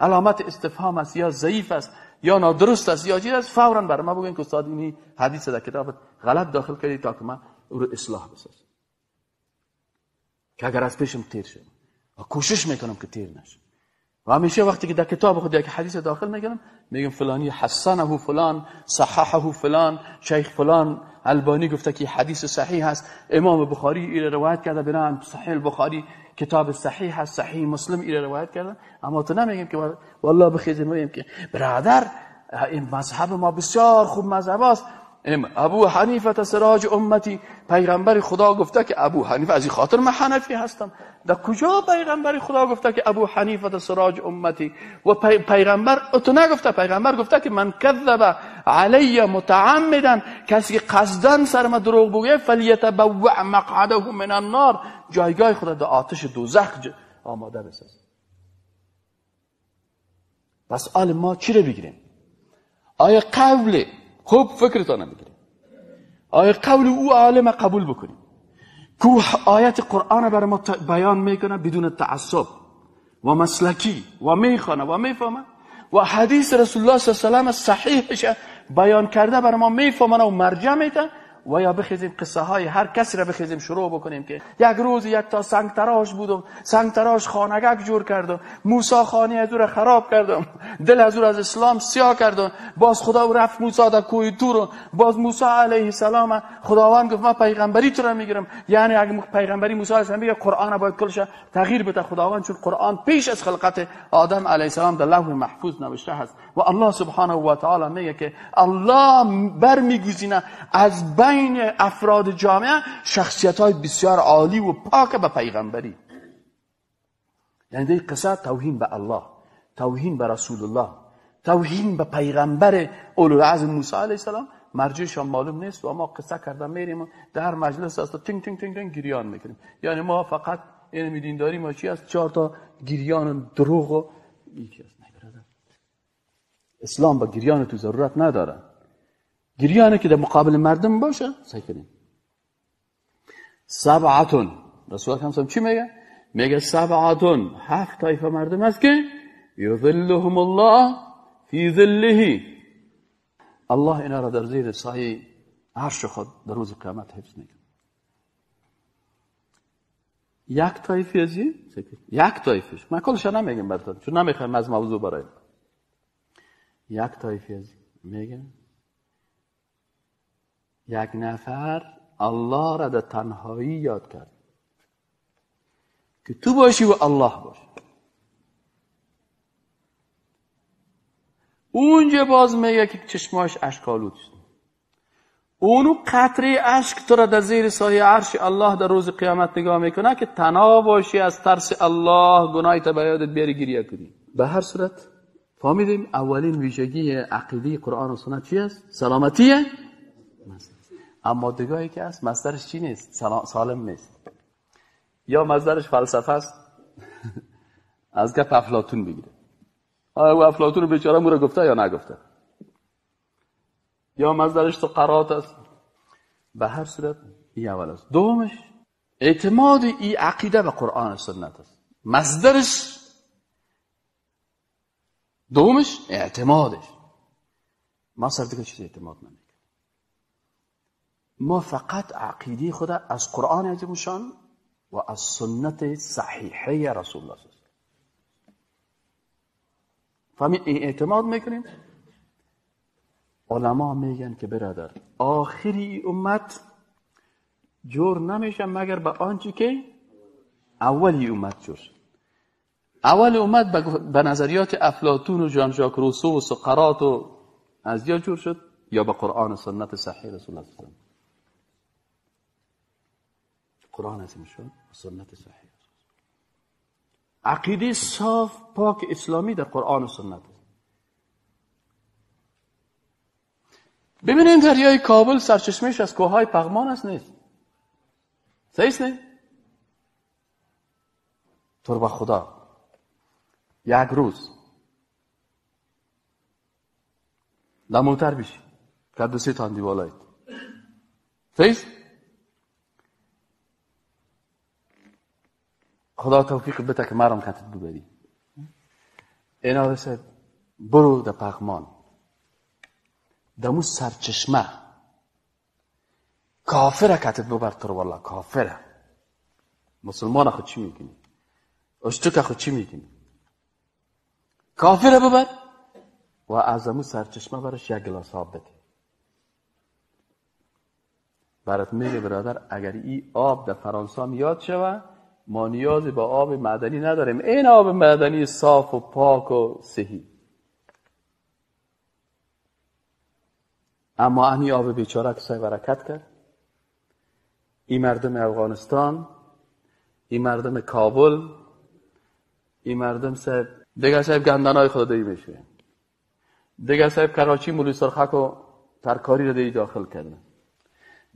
A: علامت استفهام است یا ضعیف است یا نادرست است یا چیز است، فوراً برای ما بگین که استاد اینی حدیث در کتاب غلط داخل کردی تا که من او رو اصلاح بسازم، که اگر از پیشم تیر شد و کوشش میکنم که تیر نشه. و همیشه وقتی که در کتاب خود یک حدیث داخل میکنم میگم فلانی حسنه فلان، صححه فلان، شیخ فلان البانی گفته که حدیث صحیح هست، امام بخاری ایره روایت کرده، بنابراین صحیح البخاری کتاب صحیح هست، صحیح مسلم ایره روایت کرده. اما تو نمیگیم که والله بخیزیم میگیم که برادر این مذهب ما بسیار خوب مذهب است، ابو حنیفه سراج امتی، پیغمبر خدا گفته که ابو حنیفه، از این خاطر من حنفی هستم. در کجا پیغمبر خدا گفته که ابو حنیفه سراج امتی؟ و پیغمبر تو نگفته، پیغمبر گفته که من کذب علی متعمدا، کسی که قصداً سر ما دروغ بگوید فلیتبوع مقعده من النار، جایگاه خدا در آتش دوزخ آماده بسازه. پس آل ما چی رو بگیریم؟ آیا قول خوب فکرتان بگیریم، آیا قول او عالم قبول بکنیم که آیت قرآن برای ما بیان میکنه بدون تعصب و مسلکی و میخوانه و میفهمه، و حدیث رسول الله صلی الله علیه و سلم صحیحش بیان کرده برای ما میفهمه و مرجع میده، و یا بخیزیم قصه های هر کسی را بخیزیم شروع بکنیم که یک روز یک تا سنگ تراش بود و سنگ تراش خانگک جور کرد و موسی خانه از او را خراب کرد و دل از او از اسلام سیاه کرد و باز خدا رفت موسی در کوه تور و باز موسی علیه السلام خداوند گفت من پیغمبری تو را میگیرم. یعنی اگه پیغمبری موسی علیه السلام بگه قرآن باید کلش تغییر بده خداوند، چون قرآن پیش از خلقت آدم علیه السلام در لوح محفوظ نوشته هست و الله سبحانه و تعالی میگه که الله برمیگزینه از بین افراد جامعه شخصیت های بسیار عالی و پاک به پیغمبری. یعنی در قصه توهین به الله، توهین به رسول الله، توهین به پیغمبر اولوالعزم موسی علیه السلام، مرجعش هم معلوم نیست و ما قصه کردن میریم در مجلس است تینگ تینگ تینگ تینگ گریان میکنیم. یعنی ما فقط این دینداری ما چی است؟ 4 تا گریان دروغ و یکی است. نه برادر، اسلام با گریان تو ضرورت نداره. گریانه که در مقابل مردم باشه سعی کنیم. سبعتون، رسول الله هم چی میگه؟ میگه سبعتون، 7 طایفه مردم هست که یظلهم الله فی ظله، الله اینا را در زیر سایه عرش خود در روز قیامت حفظ میکنه. یک طایفه از یک طایفش، من کلش نمیگم براتون چون نمیخوام از موضوع برای یک طایفه از میگم یک نفر الله را در تنهایی یاد کرد که تو باشی و الله باشی. اونجا باز میگه که چشماش اشکالود شد، اونو قطره اشک تو را در زیر سایه عرش الله در روز قیامت نگاه میکنه که تنها باشی از ترس الله گناهی تا به یادت بیاری گریه کنی. به هر صورت فهمیدیم اولین ویژگی عقیده قرآن و سنت چی است؟ سلامتیه. اما دیگه که است مصدرش چی نیست؟ سالم نیست، یا مصدرش فلسفه است. از گپ افلاطون بگیره، آیا او افلاطون بیچاره مو را گفته یا نگفته؟ یا مصدرش تو قرات است. به هر صورت این اول است. دومش اعتماد ای عقیده به قرآن و سنت است. مصدرش دومش اعتمادش. ما سر دیگه چیز اعتماد نمیکنیم. ما فقط عقیده خود از قرآن عظیم شان و از سنت صحیحه رسول الله صلی الله علیه و فهمید اعتماد میکنیم. علما میگن که برادر آخری امت جور نمیشه مگر به آنچه که اولی امت جور شد. اول امت به نظریات افلاطون و ژان ژاک روسو و سقراط و از یا جور شد یا به قرآن و سنت صحیح رسول الله صلی الله علیه و آله. قرآن عظیم شد و سنت صحیح. عقیده صاف پاک اسلامی در قرآن و سنت. ببینیم دریای کابل سرچشمهش از کوههای پغمان است نیست؟ صحیح است نه؟ تربه خدا یک روز در موتر بشی که دو سه تا دیوالایت صحیح؟ خدا توفیق بده که مرم کتت ببری. اینا رسید برو در پغمان دمو سرچشمه کافره کتت ببر تو والله کافره. مسلمان خود چی میکنی؟ اشتک خود چی میکنی؟ کافره ببر و از امو سرچشمه برش یک گلاس آب بده. برات میگه برادر اگر این آب در فرانسه یاد شوه ما نیازی به آب معدنی نداریم، این آب معدنی صاف و پاک و صحی. اما امی آب بیچاره که سای برکت کرد، این مردم افغانستان، این مردم کابل، این مردم صاحب دیگه صاحب گندنای خود دی میشه، دیگه صاحب کراچی مولوی سرخک و ترکاری رو دی داخل کرده،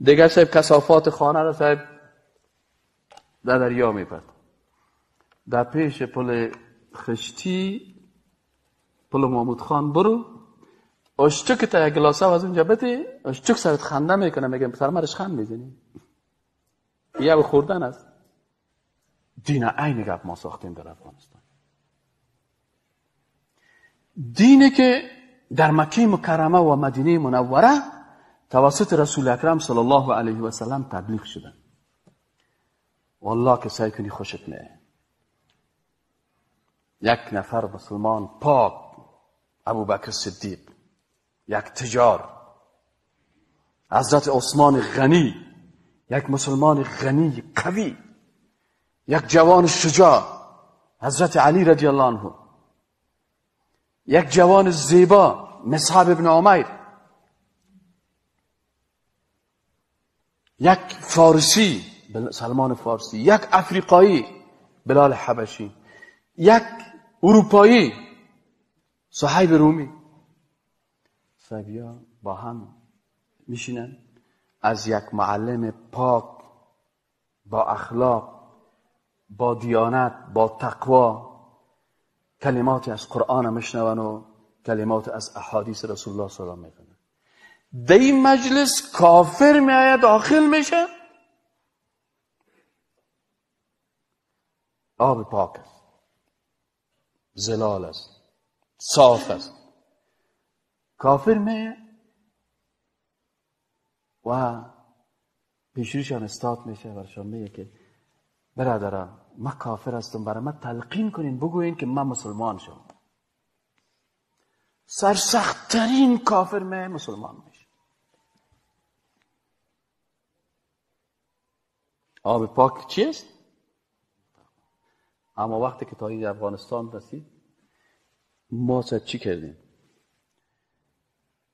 A: دیگه صاحب کثافات خانه رو صاحب در دریا میپرد. در پیش پل خشتی پل محمود خان برو اشتک تا یک گلاسه از اونجا بده، اشتک سرت خنده میکنه، میگه سر مرش خند میزنی، یه به خوردن است. دین عین گپ ما ساختیم در افغانستان، دینی که در مکه مکرمه و مدینه منوره توسط رسول اکرم صلی الله علیه و سلم تبلیغ شدن. والله که سعی کنی خوشت نه. یک نفر مسلمان پاک، ابوبکر صدیق، یک تجار، حضرت عثمان غنی، یک مسلمان غنی قوی، یک جوان شجاع، حضرت علی رضی الله عنه، یک جوان زیبا، مصعب ابن عمیر، یک فارسی، سلمان فارسی، یک افریقایی، بلال حبشی، یک اروپایی، صهیب رومی. صحابیا با هم میشینن، از یک معلم پاک با اخلاق، با دیانت، با تقوا، کلمات از قرآن میشنون و کلمات از احادیث رسول الله صلی الله علیه و آله میخونن. در این مجلس کافر میآید داخل میشه، آب پاک است، زلال است، صاف است. کافر میآید و پیشرویشان استاد میشه، برشان میگه که برادران من کافر هستم، برای من تلقین کنین، بگوین که من مسلمان شدم. سرسخت‌ترین کافر می مسلمان میشه. آب پاک چیست؟ اما وقتی که تا این افغانستان رسید ما چی کردیم؟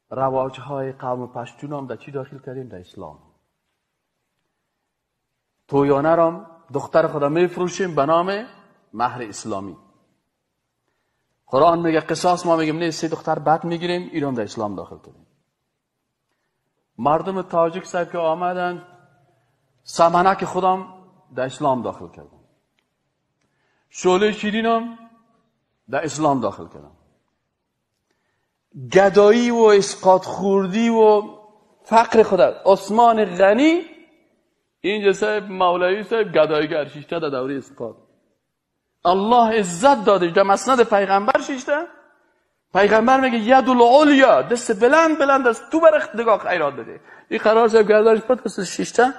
A: رواجهای قوم پشتون هم در چی داخل کردیم؟ در اسلام. تویانه را دختر خدا میفروشیم به نام مهر اسلامی. قرآن میگه قصاص، ما میگیم نه، 3 دختر بد میگیریم، ایران در اسلام داخل کردیم. مردم تاجیک صاحب که آمدن سمنک خودم در اسلام داخل کردن، شعله شیرینم در اسلام داخل کردن، گدایی و اسقاط خوردی و فقر خدا. عثمان غنی اینجا صاحب مولوی صاحب گداییگر شیشته در دوره اسقاط. الله عزت داده در مسند پیغمبر شیشته. پیغمبر میگه ید العلیا، دست بلند بلند است، تو برخ نگاه خیرات بده. این قرار صاحب گردنش پت است شیشته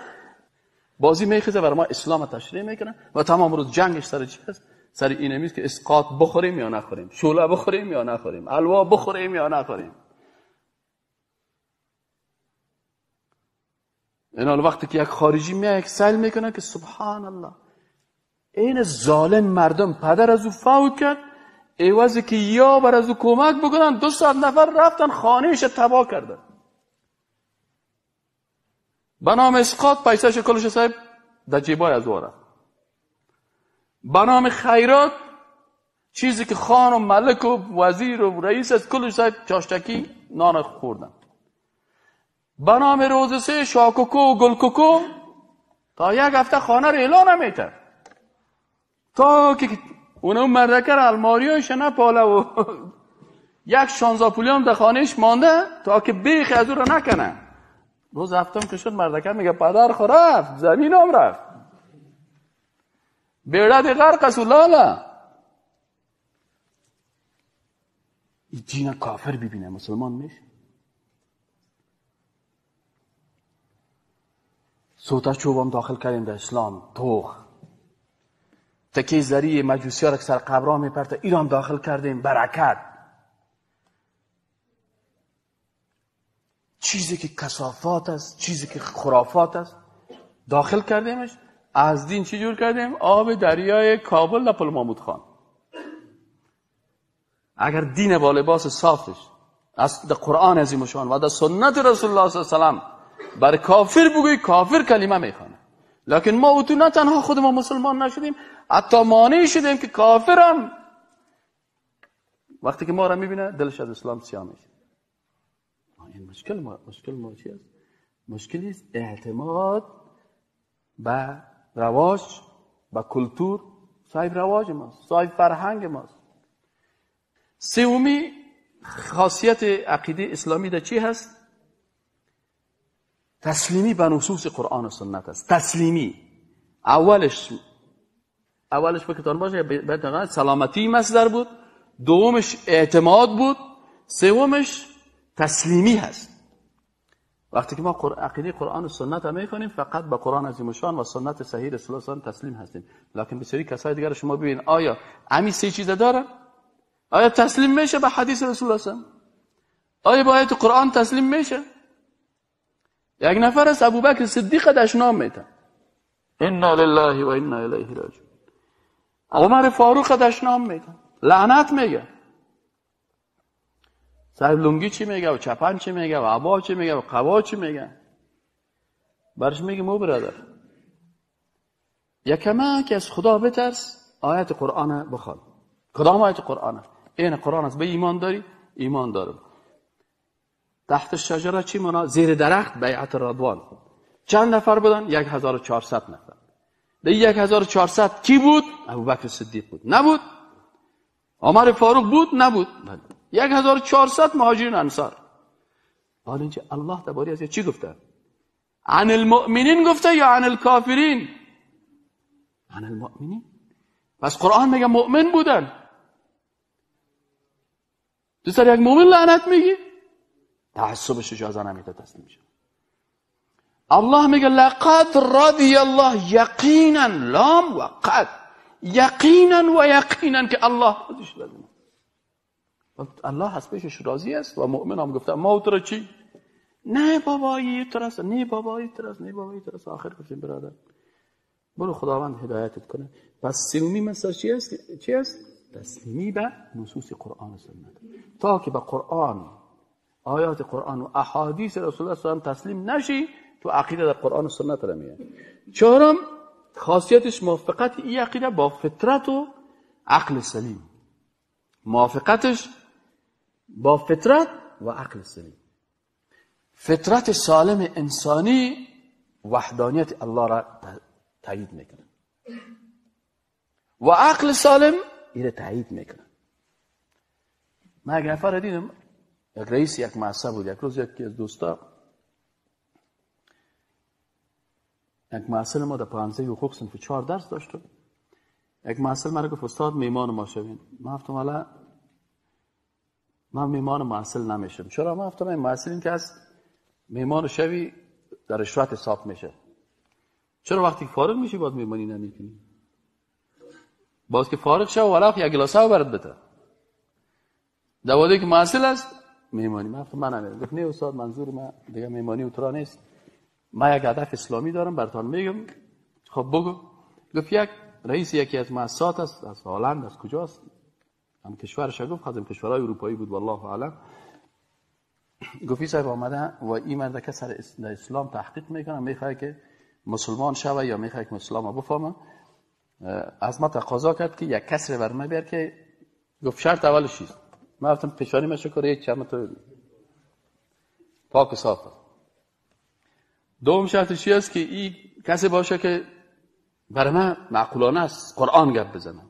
A: بازی میخیزه برای ما اسلام تشریح میکنه و تمام روز جنگش سر چی است؟ سر اینه که اسقاط بخوریم یا نخوریم، شعله بخوریم یا نخوریم، الوا بخوریم یا نخوریم. این وقتی که یک خارجی میاد یک سیل میکنه که سبحان الله، این ظالم مردم پدر از او فوت کرد، عوضی که یا بر از او کمک بکنن 200 نفر رفتن خانهش تباه کردن. به نام اسقاط پیسهش کلش صاحب در جیبای از او رفت. به نام خیرات چیزی که خان و ملک و وزیر و رئیس از کلش صاحب چاشتکی نان خوردن. به نام روز سه شاکوکو و گلکوکو تا یک هفته خانه رو اعلان نمیتر، تا که اون مردکه رو الماریایش نپاله و یک 16 پولی هم در خانهش مانده تا که بیخ از او رو نکنه. روز هفتم که شد مردکه میگه پدر خو رفت، زمین هم رفت، بیڑه دی غرق است و لاله. این دین کافر ببینه مسلمان میشه. سوتا چوبم داخل کردیم در اسلام، توخ تکی زری مجوسی ها را که سر قبرها میپرته ایران داخل کردیم، برکت. چیزی که کثافات است، چیزی که خرافات است داخل کردیمش. از دین چی جور کردیم؟ آب دریای کابل در پل محمود خان. اگر دین با لباس صافش از در قرآن عظیم شان و در سنت رسول الله صلی الله علیه و سلم بر کافر بگوی کافر کلمه میخوانه، لکن ما و تو نه تنها خود ما مسلمان نشدیم، حتی مانع شدیم که کافرم وقتی که ما را میبینه دلش از اسلام سیاه میشه. این مشکل ما چی است؟ مشکلی است اعتماد به رواج، به کلتور. صاحب رواج ماست، صاحب فرهنگ ماست. سومی خاصیت عقیده اسلامی در چی هست؟ تسلیمی به نصوص قرآن و سنت است. تسلیمی اولش فکرتان باشه به سلامتی مصدر بود، دومش اعتماد بود، سومش تسلیمی هست. وقتی که ما عقیده قرآن و سنت هم میخوانیم، فقط با قرآن عظیم الشان و سنت صحیح رسول الله تسلیم هستیم. لکن بسیاری کسای دیگر شما ببین، آیا همین سه چیز داره؟ آیا تسلیم میشه به حدیث رسول الله؟ آیا با آیت قرآن تسلیم میشه؟ یک نفر است ابوبکر صدیق دشنام میته، انا لله و انا الیه راجعون. عمر فاروق دشنام میته، لعنت میگه. صاحب لنگی چی میگه و چپن چی میگه و عبا چی میگه و قبا چی میگه؟ برش میگه مو برادر، یکمه که از خدا بترس، آیت قرآن بخوان. کدام آیت قرآن؟ این قرآن است. به ایمان داری؟ ایمان دارم. تحت شجره چی مانا؟ زیر درخت بیعت رضوان. چند نفر بودن؟ 1400 نفر. در 1400 کی بود؟ ابوبکر صدیق بود؟ نبود. عمر فاروق بود؟ نبود. 1400 مهاجرین انصار. حالا اینجا الله درباره از چی گفته؟ عن المؤمنین گفته یا عن الکافرین؟ عن المؤمنین. پس قرآن میگه مؤمن بودن. تو سر یک مؤمن لعنت میگی؟ تعصبش اجازه نمیده تسلیم شه. الله میگه لقد رضی الله، یقینا، لام و قد، یقینا و یقینا که الله راضی شده. الله از پیشش راضی است و مؤمن هم گفته ما تو را چی؟ نه بابا یه ترس، نه بابا یه ترس، نه بابا یه ترس. آخر گفتیم برادر برو خداوند هدایتت کنه. پس سومی مسئله چی است؟ چی است؟ تسلیمی به نصوص قرآن و سنت. تا که به قرآن، آیات قرآن و احادیث رسول الله صلی الله علیه و تسلیم نشی، تو عقیده در قرآن و سنت را میاد. چهارم خاصیتش موافقت این عقیده با فطرت و عقل سلیم. موافقتش با فطرت و عقل سلیم. فطرت سالم انسانی وحدانیت الله را تایید میکنه و عقل سالم این را تایید میکنه. من یک نفر دیدم، یک رئیس یک مؤسسه بود. یک روز یکی از دوستا، یک محصل ما در پانزه حقوق صنف 4 درس داشت. یک محصل مرا گفت استاد میمان ما شوین. من گفتم والا من میمان محصل نمیشم. چرا؟ من گفتم این محصلین که از میمان شوی در رشوت حساب میشه. چرا وقتی فارغ میشی باز میمانی نمیکنی؟ باز که فارغ شو ولا یک گلاسه برات بده. دواده که محصل است میمانی. من گفتم من نمیرم. گفت نه استاد، منظور من دیگه میمانی اوترا نیست. من یک هدف اسلامی دارم براتون میگم. خب بگو. گفت یک رئیس یکی از مؤسسات است، از هلند، از کجاست، هم کشورش گفت، از کشورهای اروپایی بود والله اعلم. گفت صاحب آمده و این مرد که سر اسلام تحقیق میکنه، میخواد که مسلمان شوه یا میخواد که اسلام بفهمه. از ما تقاضا کرد که یک کسر بر من بیار که گفت شرط اولش چیست؟ من گفتم پیشانی من شکر یک چم تو پاک و صاف. دوم شرطش چی است؟ که این کسی باشه که برای من معقولانه است، قرآن گپ بزنه،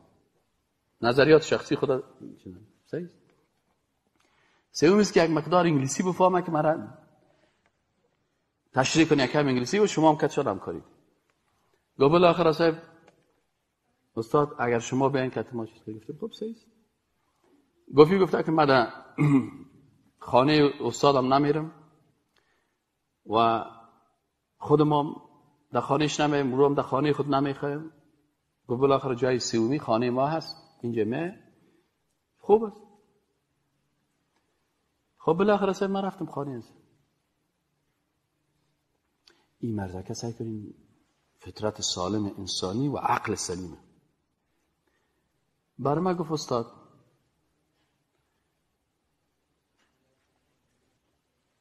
A: نظریات شخصی خدا صحیح. سوم است که یک مقدار انگلیسی بفهمه که مرا تشریح کنه یکم انگلیسی و شما هم کت شد همکاری. گفت بالاخره صاحب استاد اگر شما بیاین کت ما چیز. گفتم خب صحیح. گفتی گفته که من در خانه استادم نمیرم و خود ما در خانهش نمیم، رو هم در خانه خود نمیخوایم. گفت بالاخره جای سومی خانه ما هست اینجا می خوب است. خب بالاخره سه من رفتم خانه است. این مردکه سعی کنیم فطرت سالم انسانی و عقل سلیمه. برای من گفت استاد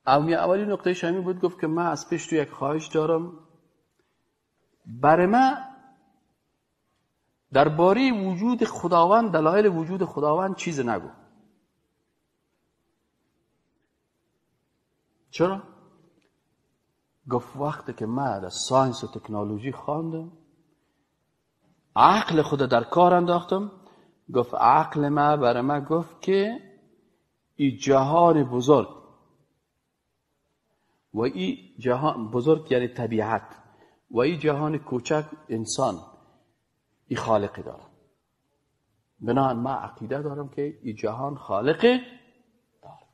A: اولی نقطه شامی بود، گفت که من از پیش تو یک خواهش دارم، برای من درباره وجود خداوند، دلایل وجود خداوند چیز نگو. چرا؟ گفت وقتی که من در science و تکنولوژی خواندم، عقل خود در کار انداختم، گفت عقل من برای من گفت که این جهان بزرگ و این جهان بزرگ یعنی طبیعت و این جهان کوچک انسان، این خالقی داره. بنابراین من عقیده دارم که این جهان خالقی داره.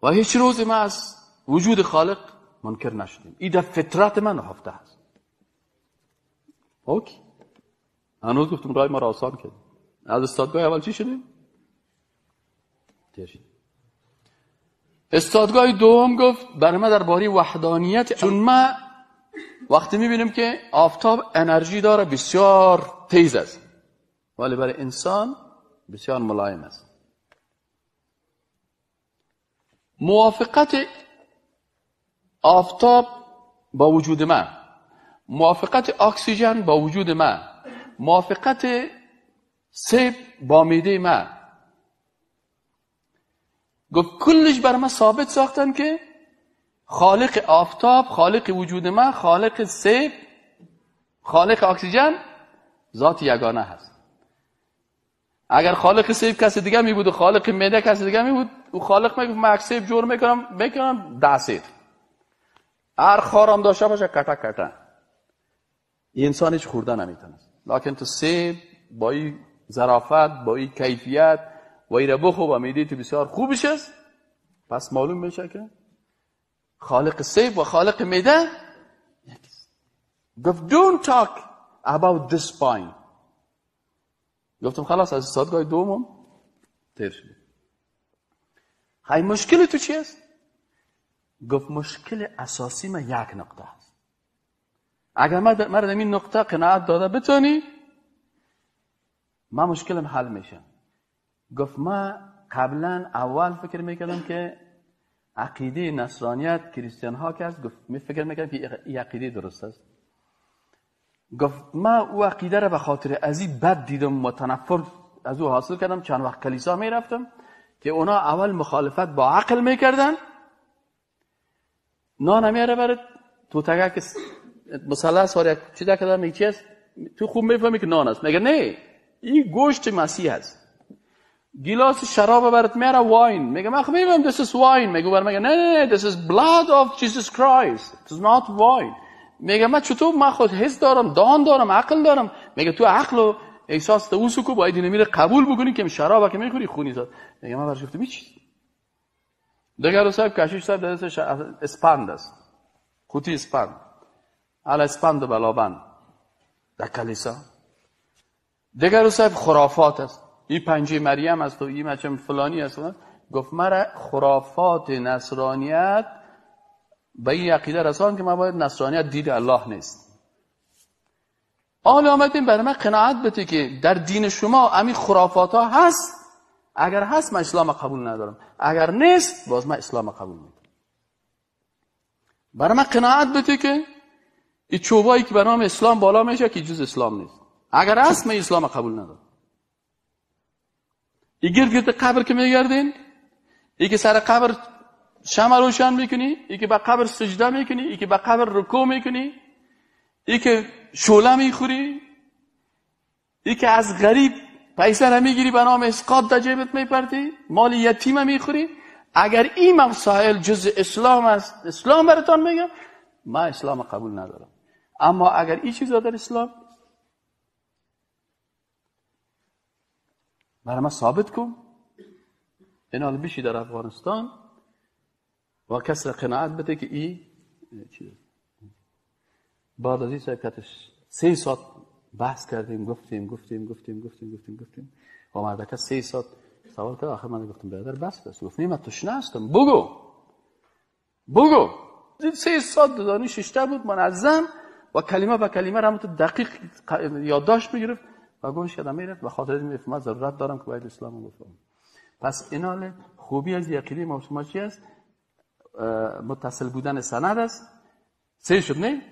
A: و هیچ روز ما از وجود خالق منکر نشدیم. این در فطرت من نهفته است. okay، هنوز گفتم رای ما را آسان کرد. از استادگاه اول چی شدیم؟ تیر شدیم. استادگاه دوم گفت برای من درباره وحدانیت، چون ما وقتی میبینیم که آفتاب انرژی داره بسیار تیز است، ولی برای انسان بسیار ملایم است. موافقت آفتاب با وجود من، موافقت اکسیژن با وجود من، موافقت سیب با معده من، گفت کلش بر من ثابت ساختن که خالق آفتاب، خالق وجود من، خالق سیب، خالق اکسیژن ذات یگانه هست. اگر خالق سیب کسی دیگه می بود و خالق معده کسی دیگه می بود، او خالق میگفت من سیب جور میکنم 10 سیب، هر خارم داشته باشه کتا کتا، این انسان هیچ خورده نمیتونست. لکن تو سیب با این ظرافت، با این کیفیت و این را بخو و معده تو بسیار خوبش است، پس معلوم میشه که خالق سیب و خالق معده یکیست. گفت don't talk about this point. گفتم خلاص از استادگاه دومم تیر شد. های مشکل تو چی است؟ گفت مشکل اساسی ما یک نقطه است. اگر مرد این نقطه قناعت داده بتونی، ما مشکلم حل میشه. گفت ما قبلا اول فکر میکردم که عقیده نصرانیت کریستیان ها که است، گفت می فکر میکردم که این عقیده درست است. گفت ما او عقیده را به خاطر از این بد دیدم و تنفر از او حاصل کردم. چند وقت کلیسا میرفتم که اونا اول مخالفت با عقل میکردن، نان میاره برات تو تگه که مثلث وار یک چیز کردم میگه چی است، تو خوب میفهمی که نان است، میگه نه این گوشت مسیح است. گیلاس شراب برات میاره wine، میگه من خب میفهمم this is wine، میگه بر میگه نه نه this is blood of Jesus Christ, it is not wine. میگه من چطور، من خود حس دارم، دان دارم، عقل دارم. میگه تو عقل و احساس تو اوسو کو باید اینو میره قبول بکنی که شراب که میخوری خونی زاد. میگه من برش گفتم هیچ. دیگر صاحب کشیش صاحب دستش اسپند است، قوطی اسپند، علی اسپند و بلابند در کلیسا. دیگر صاحب خرافات است، این پنجه مریم است و این مچم فلانی است. گفت مرا خرافات نصرانیت به این عقیده رسان که من باید نصرانیت دید الله نیست. آن آمدیم برای من قناعت بده که در دین شما همین خرافات ها هست، اگر هست من اسلام قبول ندارم، اگر نیست باز من اسلام قبول میکنم. برای من قناعت بده که این چوبایی که به نام اسلام بالا میشه که جز اسلام نیست، اگر هست من اسلام قبول ندارم. این گرد گرد قبر که میگردین، ای که سر قبر شمع روشن میکنی، ای که به قبر سجده میکنی، ای که به قبر رکوع میکنی، ای که شعله میخوری، ای که از غریب پیسه را میگیری به نام اسقاط در جیبت میپرتی، مال یتیم میخوری. اگر این مسائل جز اسلام است، اسلام براتان میگم من اسلام قبول ندارم. اما اگر این چیزا در اسلام برای من ثابت کن، این حال بشی در افغانستان و کس را قناعت بده که این چیز. بعد از این صاحب کتش 3 ساعت بحث کردیم، گفتیم گفتیم گفتیم گفتیم گفتیم گفتیم و مردکه 3 ساعت سوال کرد. آخر من گفتم برادر بس بس. گفت نه من تشنه هستم، بگو بگو. 3 ساعت دانی ششته بود منظم و کلمه به کلمه را همونطور دقیق یادداشت میگرفت و گوش کردم میرفت و خاطر میگفت من ضرورت دارم که باید اسلام رو بفهمم. پس این حال خوبی از عقیده ما شما چی است؟ متصل بودن سند است. 3 شد نه؟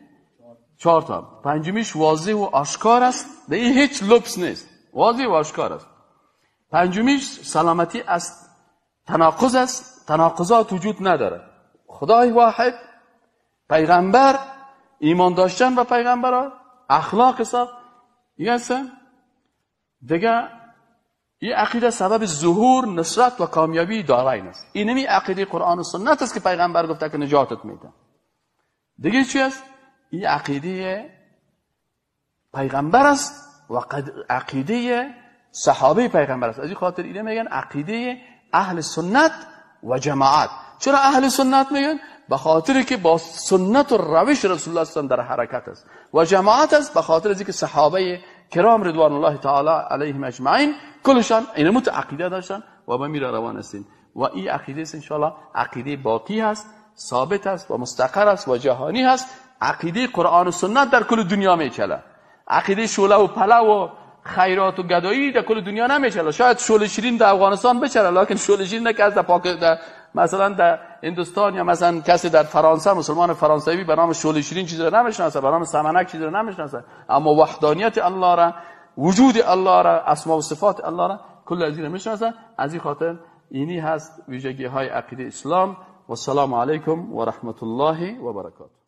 A: 4 تا. پنجمیش واضح و آشکار است، در این هیچ لبس نیست، واضح و آشکار است. پنجمیش سلامتی است، تناقض است، تناقضات وجود نداره. خدای واحد، پیغمبر، ایمان داشتن به پیغمبرها، اخلاق صاف، این است. دیگه این عقیده سبب ظهور، نصرت و کامیابی دارین است. این نمی عقیده قرآن و سنت است که پیغمبر گفته که نجاتت میده. دیگه چی است؟ این عقیده پیغمبر است و عقیده صحابه پیغمبر است. از این خاطر اینه میگن عقیده اهل سنت و جماعت. چرا اهل سنت میگن؟ به خاطر که با سنت و روش رسول الله صلی در حرکت است. و جماعت است به خاطر از اینکه صحابه کرام رضوان الله تعالی علیهم اجمعین کلشان اینمو عقیده داشتن و به میره روان هستین. و این عقیده است ان شاء الله، عقیده باقی هست، ثابت است و مستقر است و جهانی هست. عقیده قرآن و سنت در کل دنیا میچله. عقیده شعله و پلو و خیرات و گدایی در کل دنیا نمیچله. شاید شعله شیرین در افغانستان بچله، لکن شعله شیرین نه که از در مثلا در هندوستان یا مثلا کسی در فرانسه، مسلمان فرانسوی به نام شعله شیرین چیزی را نمیشناسه، به نام سمنک چیزی را نمیشناسه، اما وحدانیت الله را، وجود الله را، اسما و صفات الله را کل از این میشناسه. از این خاطر اینی هست ویژگی های عقیده اسلام. و السلام علیکم و رحمت الله و برکاته.